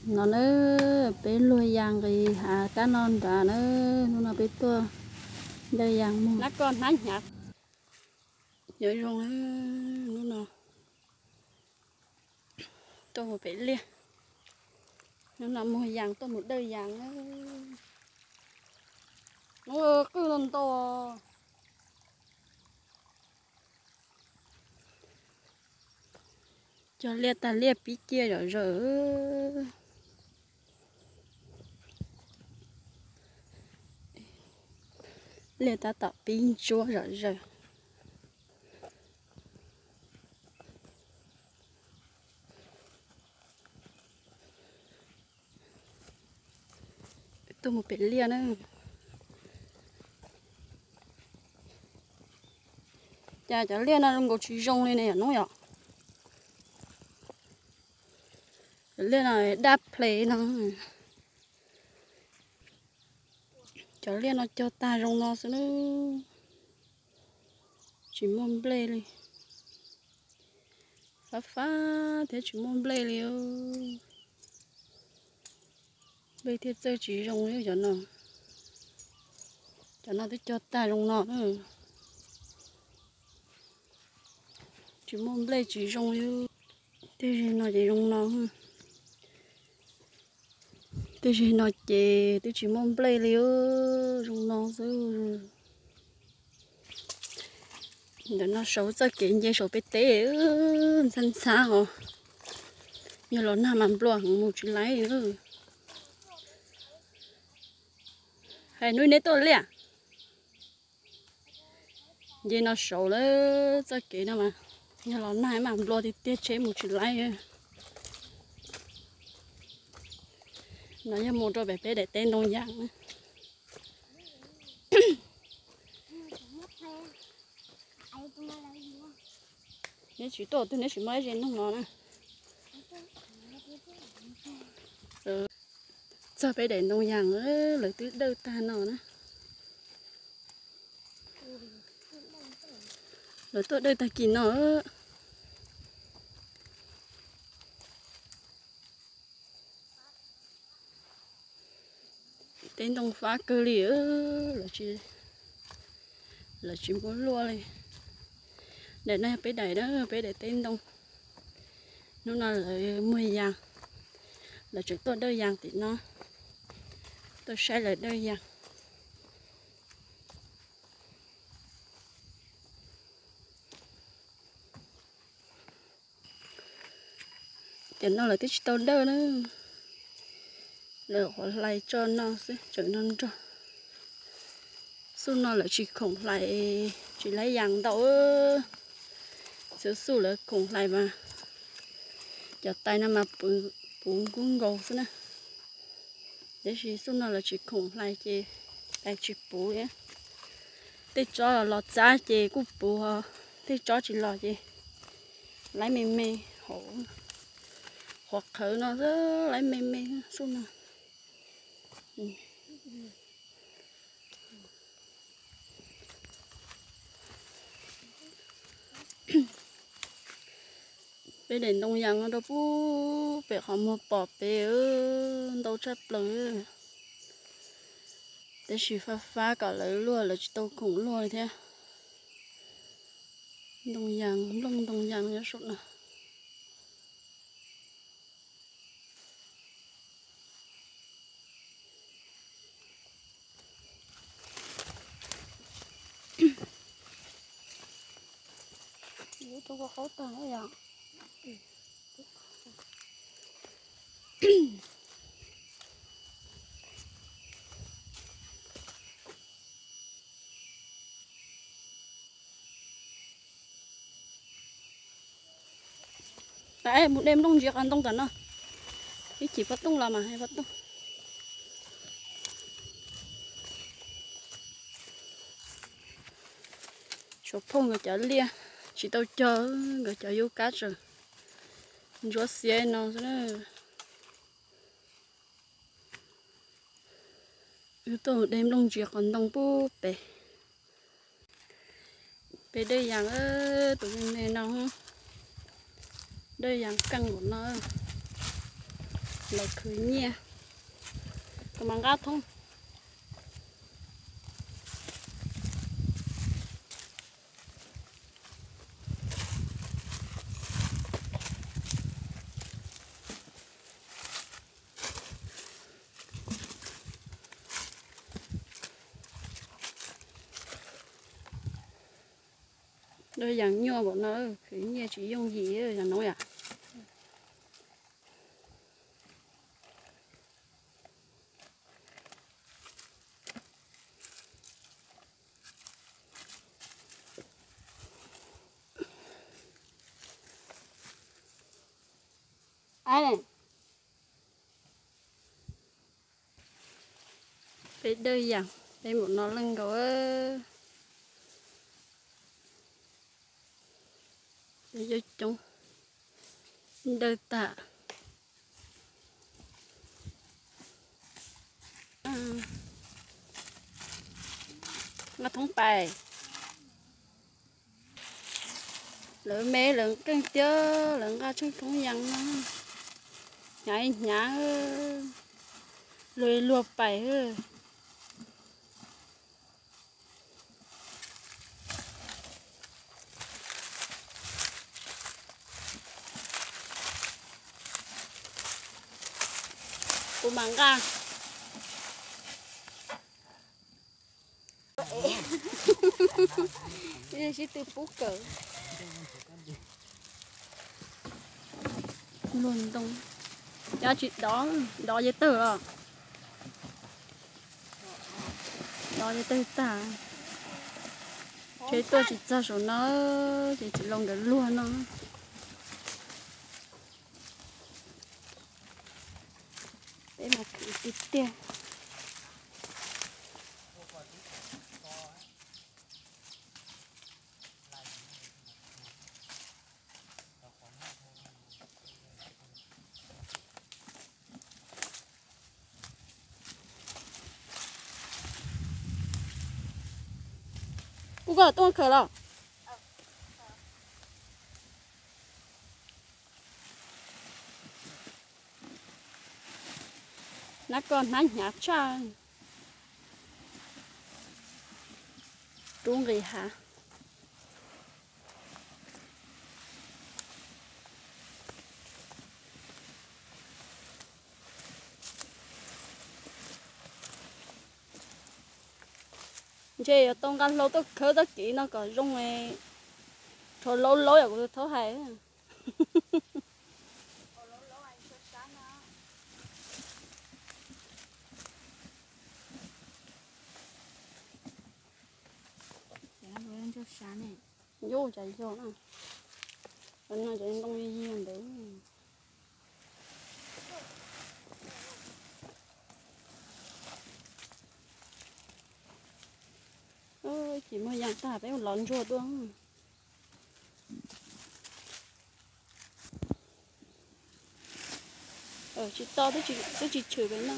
No na, peb luag yas nqis hav kab no nrad na, hnub no peb tuaj dawj yas mus. Nyob zoo, hnub no tuaj mus pem liaj, hnub no muag yas tuaj mus dawj yas na. Hnub qwj no ntau. Cog liaj tag liaj pib ciaj zom zaws. Liaj tab tom pib ntsuab zom zaws. Tuaj mus pem liaj na. Cas cov liaj no zoo nkaus tsis zoo li ne yom Hnub yom? Cov liaj no dab ple no. Cov liaj no cog tag zoo no xwb na. Tsis muaj nplej li. Fab fab thiab tsis muaj nplej li. Nplej thiaj txawj tsis zoo li cov no. Cov no twb cog tag zoo no. Tsis muaj nplej tsis zoo li. Tej zag no ces zoo no. Tej zag no ces twb tsis muaj nplej li, zoo no xwb. Ntawm no saud txoj kev nce saum peb teb ntxhab ntxhab os. Yog los nag mas nplua heev mus tsis laib. Hais Hnub neb tuaj liaj. Nce no saud lawm txoj kev no mas, yog los nag mas nplua tiag tiag tsheb mus tsis laib. No yog mus rau pem peb daim teb ntoo yas. Neb tsis tuaj twg neb tsis muaj dab tsi nug no na. Txog peb daim ntoo yas, lawv twb dawj tag no na. Lawv tuaj dawj tag kis no. Teb ntoo fab kawg li, lawv tsis muab luaj li. Daim no yog peb daim na, peb daim teb ntoo. Hnub no lawv muag yas, lawv tseem tuaj dawj yas tim no, tuaj saib lawv dawj yas. Tiam no lawv twb tsis tau dawj na, lawv qhuav hlais tso no xwb tseem no nrog. Xub no lawv tsis khoom hlais, tsis laib yas ntau. Xub xub lawv khoom hlais mas cov tais no mas puv kub nkaus xwb na. Tiam sis xub no lawv tsis khoom hlais ces tais tsis puv. Tej tsob los txab ces kuj puv, tej tsob tsis los ces laib me me hauv, qhuav qhawv no xwb laib me me xub no. Peb daim ntoo yas no rau pub pem qhov muag pom pem ntau tshaj plaws. Tab sis fab fab kom lawv luaj, lawv tsis tau khoom luaj thiab. Ntoo yas, nplooj ntoo yas nyob saum no. Mus de nplooj ntsia qos ntoo tom no. Ib chim pob tooj los mas hais pob tooj. Tshuav phauj nkawd cov liaj tsis tau cog, nkawd cov yub kab tseem ntsuab xiab no xwb na. Wb tuaj de nplooj ntsia qos ntoo pub pem. Peb dawj yas, tus me me no dawj yas keej npaum no. Los khwv nyiaj, kuv mam nqa thoob. Lub yam nyuaj npaum no khwv nyiaj tsis yooj yim yam no yom. Peb dawb yam, peb npaum no leej nkaus. Peb coob coob, dawb tag. Nqa thoob pais. Lawv me lawv qeej tiag, lawv nqa tsheej thoob yas no, hnyav hnyav, luag luag pais. Kuv mam nqa. Sib tw pub kawm. Luag ntoo, cov tsis dov, dov ces tawg los. Dov ces tawg tag. Tsheb tuaj tsis txog saum no ces txiv laus nkawd luag no. Peb mas khwv tiag tiag. Kuv koj tuaj khaws los. Nab koj hnab hnyav tshaj. Rub nqis hav. Ntshe yuav tau nqa hlau tuaj khawb txoj kev no kom zoo, rho laub laub yom, kuv thaub hais. Yus cas yog, no cov ntoo yig ntawd. Ces muag yas tag peb mus lov ntsuag tuaj. Tsis to, twb tsis tshwm pem no.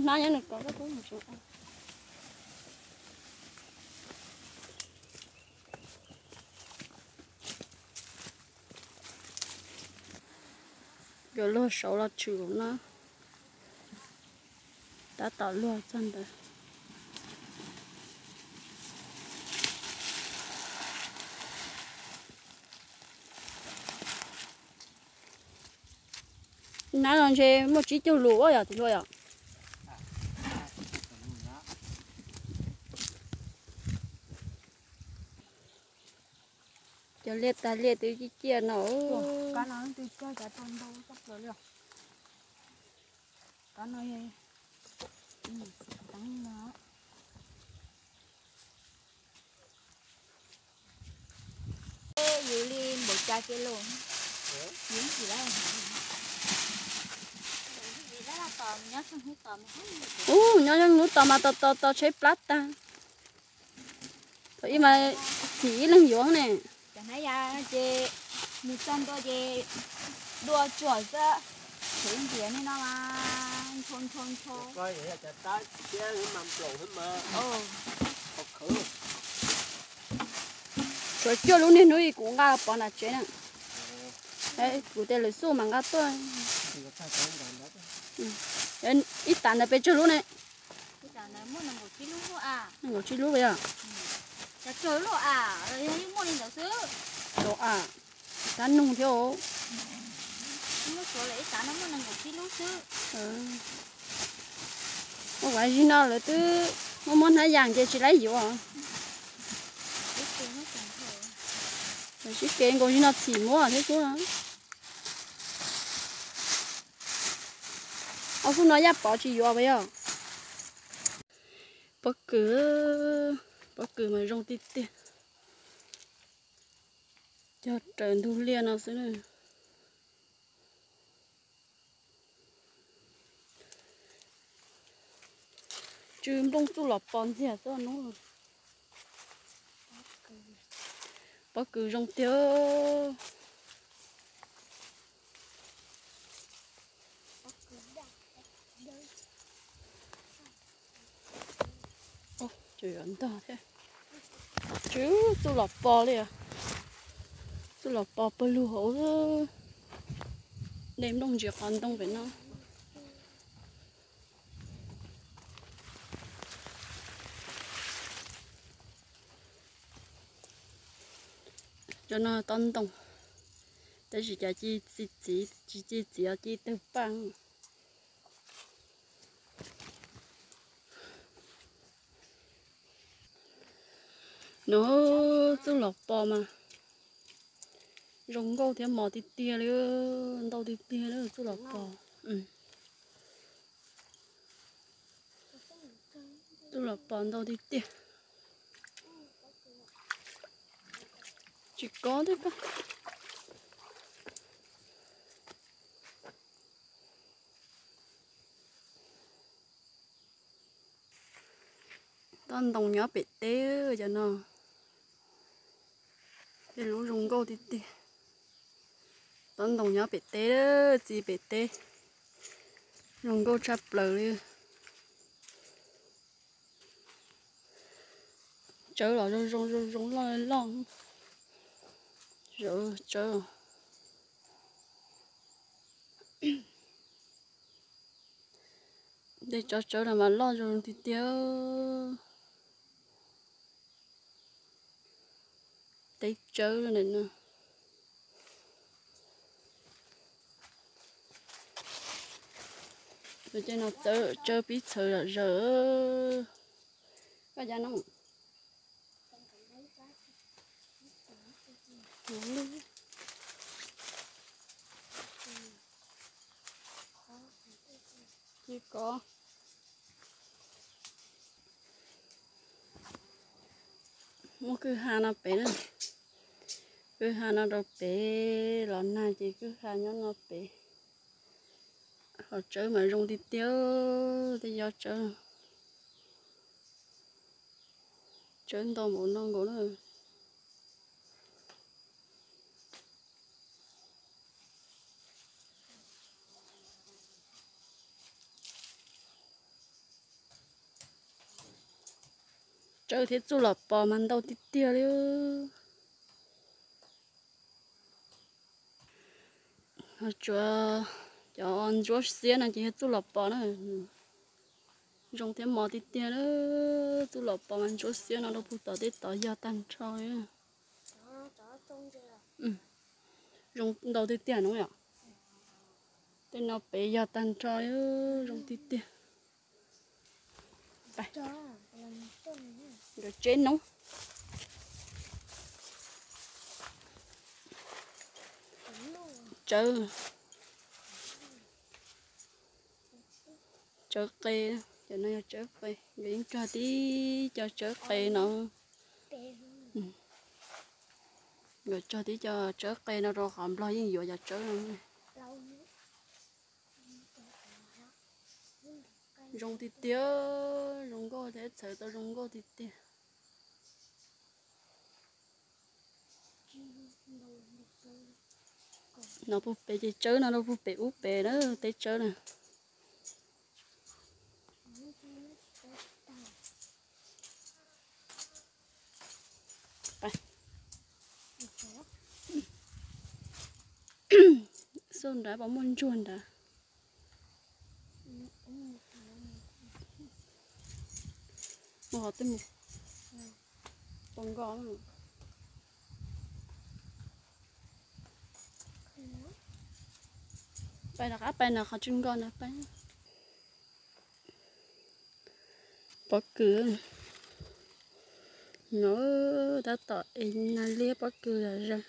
Hnab nyob nws ko, koj pub mus tsev. Yuav luag saud los tshwm no. Tab tom luag txog ntawd. Nab no ntshe muaj tsib caug lus yom, txiv hluas yom. Cov liaj tag liaj twb ciaj ciaj no. Yus li npaum cas ces los, yus tsis lab. Ub, nyob hnub tos mas tos tos tos tsheb plab tag. Thaum ib mas txim ib leeg yuav ne. Cov hnab yas ces nws txog ntua ces dua tsuag xwb, tsev ntiav li no mas ntsho ntsho ntsho. Suav cuaj lub niag hnub ib kuv nqa pov nram tsev na. Kuv tej lwm xuj mas nqa tuaj. Ib tav ntawd pes tsawg lub ne? Nees nkaum tsib lub yog? Ib tav nug thiab. Ua zig no lawv twb muab muab hnab yas ces tsis laib yuav. Sib kev nkaus zig no txhim muab thiab xwb. Ob xub no Yaj Pov tsis yuav puas yog? Pob kws, pob kws mas zoo tiag tiag. Cog raws ntug liaj no xwb na. Tsw nplooj txuj los pos ntxiag xwb hnub. Pob kws zoo tiag. Ntog thiab. Tsw txuj los pos li. Txuj los pos pawg lug hauv. Dej nplooj ntsis qhov ntoo pem no. Cov no tob ntoo, tab sis cas ci txiv, tsis ci txiv os, ci tawg paj. Nov, txuj los pos mas zoo nkauj thiab mos tiag tiag li, ntau tiag tiag li txuj los pos. Txuj los pos ntau tiag tiag. Tsis kov thiab koj. Tob ntoo nyob pem teb cov no. Tej lub zoo nkauj tiag tiag. Tob ntoo nyob pem teb, txiv pem teb. Zoo nkauj tshaj plaws li. Tsawb los zoo zoo zoo zoo loj loj. Tsawb. Tej tsob tsawb no mas loj zoo tiag tiag. Teb tsawb no. Tej no tsawb pib txhawv zom zaws. Koj cov no. Tsis kov. Muab kwj ha no pem na. Kwj ha no rau pem los nag ces kwj ha nyob no pem. Ho tsawb mas zoo tiag tiag, tej yob tsawb. Tsawb ntau npaum no nkaus na. Tsawb thiab txuj los pos mas ntau tiag tiag li. Tsuas cov ntsuab xiab no ces yog txuj los pos na. Zoo thiab mos tiag tiag na. Txuj los pos mas ntsuab xiab no rau puag tom tej tod yog tag nrho li. Zoo ntau tiag tiag no yom. Tej no pem yog tag nrho li, zoo tiag tiag. Nkawd tseb noob. Tsawb, tsawb qe, cov no yog tsawb qe, nkawd yeej cog tib co tsawb qe no. Nkawd cog tib co tsawb qe no rau qhov Nplog yeej yuav cov tsawb no. Zoo tiag tiag, zoo nkauj thiab txhawv tau zoo nkauj tiag tiag. No puag pem ces tsawb no rau puag pem ub pem na, teb tsawb na. Xauj nrad puas muaj ntsuag nrad. Mus qhov twg mus? Pos nkos. Pais rov qab pais na, qhov tsw nkos na pais. Pob kws no tab tom ev nas liab pob kws zom zaws.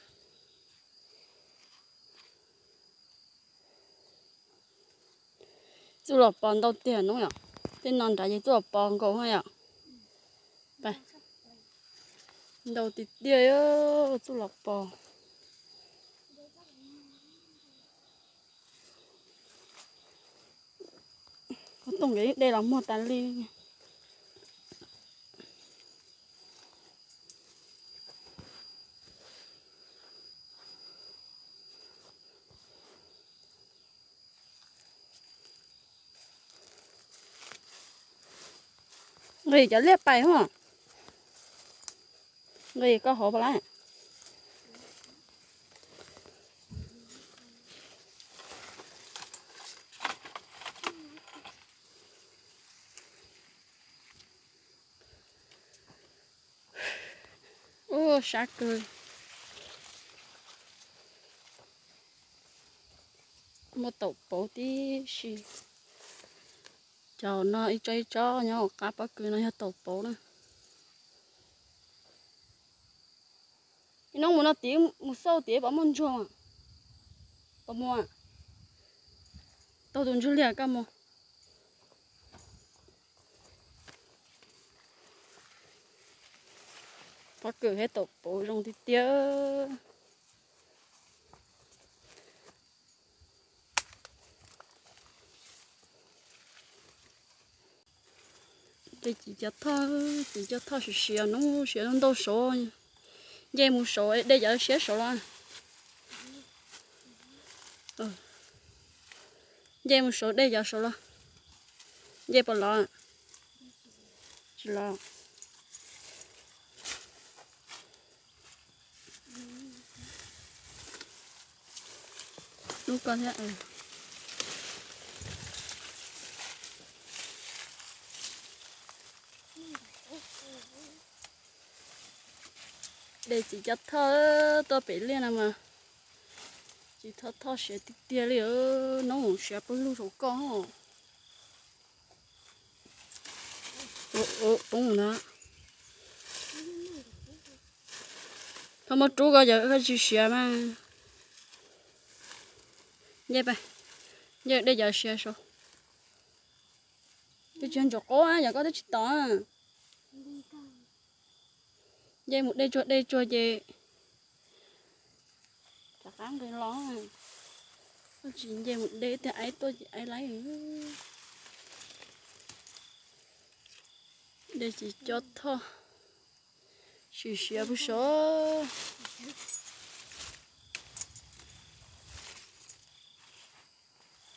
Txuj lom pos ntau tiag no yom. Tej no nrad ces txuj lom pos nkaus yom. Ntau tiag tiag txuj lom pos. Kuv tooj nkawd yeej de los muag tas li. Nqis cov liaj pais hos. Nqis koj hauv pas lab. Ub, sab kawg. Muaj taum pauv tib si. Cov no ib tsob ib tsob nyob hauv qab pob kws no yog taum pauv na. Ib hnub mus no tid, mus xauj tid puas muaj ntsuag. Puas mus? Taug tus ntsuag liag koj mus. Pob kws thiab taum pauv zoo tiag tiag. De tsis cov thoj, tsis cov thoj siav siav no, siav ntau saud. Nce mus saud, de cov siab saud los. Nce mus saud, de cov saud los. Nce puas los? Tsis los. Lub ko thiab. De tsis cov thoj tuaj pem liaj no mas tsis thoj thoj siav tiag tiag li. Noob siav pawg lug saum koj. Poob na. Koj muab rub ko, yog koj tsis siav mas. Nce, nce de cov siav saud. Twb tsis ntsuag qaub, yog koj twb tsis tos. Nce mus de tsuag de tsuag ces rov qab nqis los. Koj tsis nce mus de tiag, aib tuaj ces aib laib. De tsis cov thoj. Sim siav pug sov.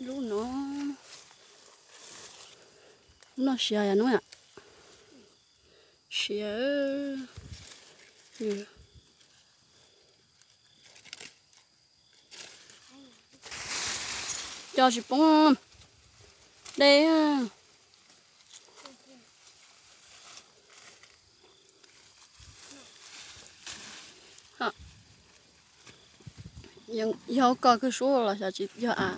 Lub no, lub no siav yom, hnub yom. Siav. Cov tsis poob de. Yog koj kawg sub los xyov tsis yog a.